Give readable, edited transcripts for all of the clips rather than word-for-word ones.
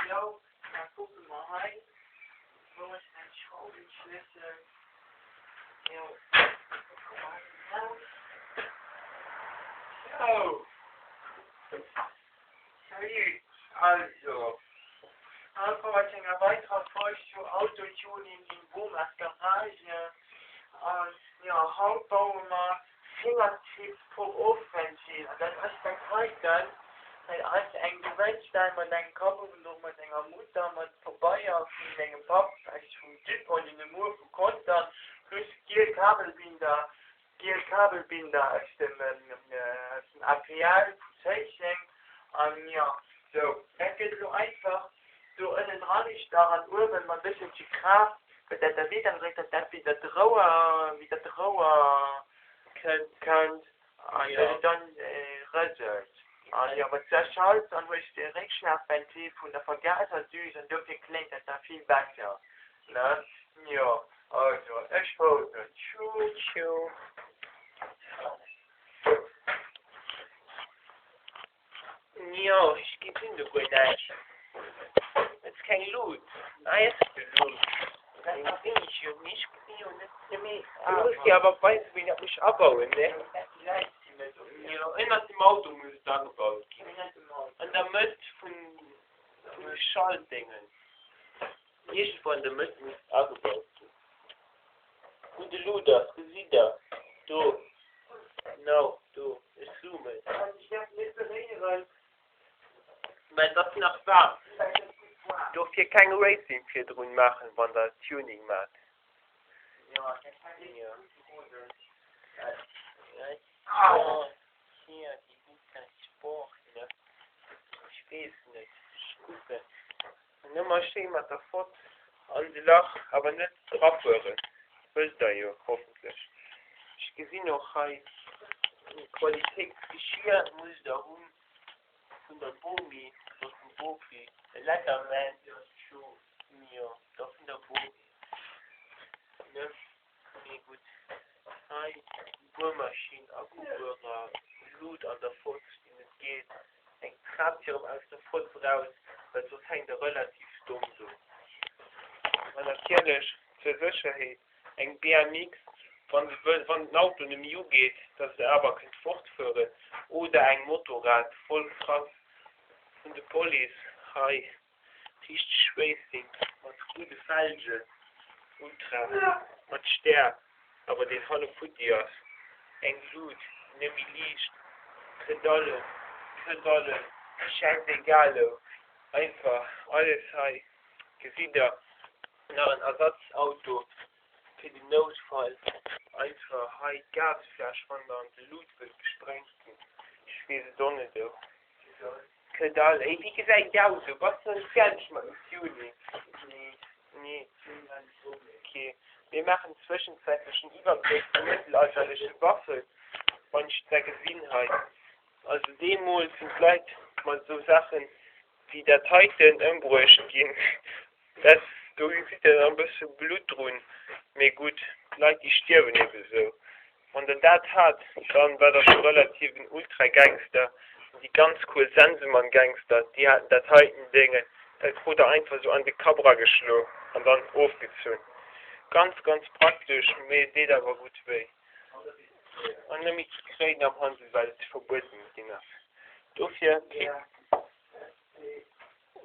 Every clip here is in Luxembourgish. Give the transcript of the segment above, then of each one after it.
Jo, da kucke mer hei. Wou ass mäin Schrauwenschlëssel? Jo, da komme mer hei eraus. Sou. Salut, also haut komme mer zu enger weiterer Folg zu Autotuning in Bomas Garage. An jo, haut baue mer Fingertips Pop-Off-Ventil. An dat ass dat heiten. Dat ass eng Gewënnstell mat engem Kapp uewendrop, mat enger Mutter, mat Pabeier vun mengem Papp, aus vum Dupont de Nemours vu Contern, plus giel Kabelbinder. Giel Kabelbinder aus dem aus dem APL vu Zéisseng an jo sou dat gëtt elo einfach do ënnen dra gestach an uewen mat bësselche Kraaft gëtt dat da wieder gedréckt dat dat wieder d'Rouer wieder d'Rouer kënnt an dat et dann rëselt an jo mat der Schalt dann hues de Réckschlagventil vun der Vergaserdüs an dofir kléngt dat da vill besser ne jo. Also, ech posen. Tschuu. Tschuu. Jo, ech gesinn do guer näischt. Et ass keng Lut. Hei ass de Lut. Dat gesinn ech jo nicht. Ech gesinn jo net. Jo, mee du muss dir awer weisen, wéi een dat muss abauen, ne? Jo, ënnert dem Auto muss et agebaut ginn. An der Mëtt vun de Schaltdéngen. Iergendwou an der Mëtt muss agebaut ginn. Wou de Luut ass, gesitt der do, genau do, ech zoomen. Mä et ass nach waarm, dofir keng Racing virdrun maachen wann der Tuning maacht. Hier, déi gutt Sport, ne? Ech weess net, ech kucken. An ëmmer schéi mat der Fotz an de Lach, awer net drafueren, wësst der jo hoffentlech. Ech gesinn och hei Qualitéitsgeschier musst der hunn vun der Bomi oder vum Bopi, e Leatherman, jo, da vun der Bomi, ne? Mee gutt, hei Buermaschinn, Akkubuerer, Lut an der Fotz, déi net geet, eng Trap fir erëm aus der Fotz eraus, well soss hänkt e relativ domm do. An natierlech zur Sécherheet eng BMX, wann se wëll, wann den Auto net méi ugeet, dass se awer kënnt fortfueren, oder eng Motorrad, voll krass vun de Police hei. Richteg Racing mat gudde Felgen, Ultra mat Stär, awer deen hanne futti ass, eng Lut, nemmi liicht, que dalle, que dalle, schäisegal, einfach alles hei, gesitt der, nach en Ersatzauto fir den Noutfall, einfach hei d'Gasfläsch wann der an de Lut wëllt gesprengt ginn, ech weess et och net esou. Que dalle. Ey, wéi gesäit déi aus? Bass de nach net fäerdeg mat dem Tuning? Nee. Ok. Mir maachen zwëschenzäitlech en Iwwerbléck vu mëttelalterleche Waffen, wann ech der gesinn hei. Also deemools sinn d'Leit mat esou Saachen wéi dat heiten ëmbruecht ginn. Dat do gesitt der nach e bësse Blutt drun, mee gutt, d'Leit déi stierwen ebe sou. Wann der dat hat, dann war der scho relativ en Ultra-Gangster. An déi ganz cool Sensemann-Gangster, déi haten dat heiten Déngen, dat krut der einfach sou an de Kapp erageschlo an dann ofgezunn. Ganz, ganz praktesch, mee et deet awer gutt wéi. An net méi ze kréien am Handel, well et verbueden ginn ass. Dofir kritt.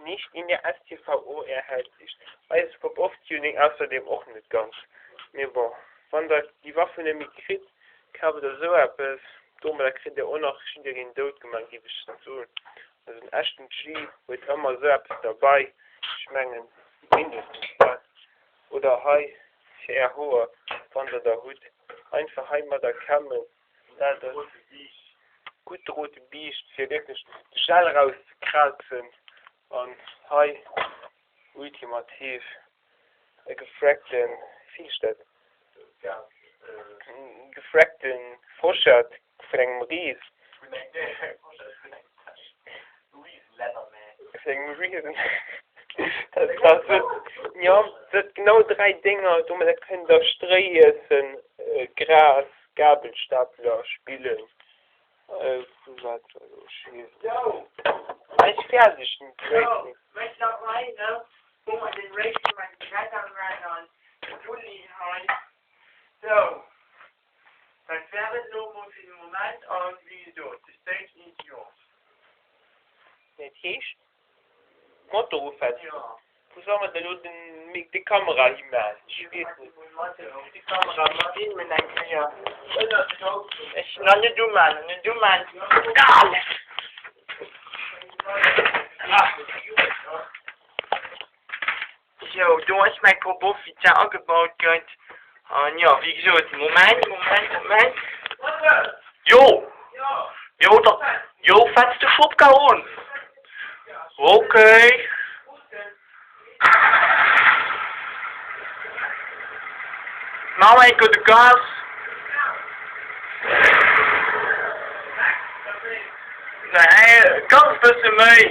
Nicht in der STVO erhältlich. Eis Pop-Off-Tuning ausserdem och net ganz. Mee bon, wann der déi Waffen net méi kritt, kaaft der sou eppes. Domadder kritt der och nach jiddereen dout gemaach, géif ech soen. Also en echten G huet ëmmer sou eppes derbei, ech mengen mindestens dat. Oder hei fir är Hoer, wann der der hutt, einfach heimadder kämmen. Dat ass gutt rote Biischt fir wierklech de Gel raus ze krazen an hei ultimativ e gefrackten, wéi heescht dat, gefrackten Forschett vun engem Ris. Vun engem Risen. Dat ass jo, dat genau 3 Dénger, domadder kënnt der Stréi iessen, Gras. Gabelstapler spillen. Wat war elo? Ech weess et net. Ech fäerdeg den So, mëttlerweile hu mer den Racing Man Letterman an Dulli hei. Sou, dat wär et elo mol fir de Moment an wéi gesot, de Stage is yours. Dat heescht, Motor ufetzen. Jo. Wou soll mer da lo den, déi Kamera hi man? Ech weess net. Déi Kamera mat filmen eng Kéier. Ech nach net uman, net uman. Egal! Sou, do ass mäi Koboffi zwar agebaut gëtt. An jo, wéi gesot, Moment, Moment, Moment. Jo! Jo, da, jo, fetz de Schubka un. Okay. Mach enke de Gas. Nee, ganz bësse méi.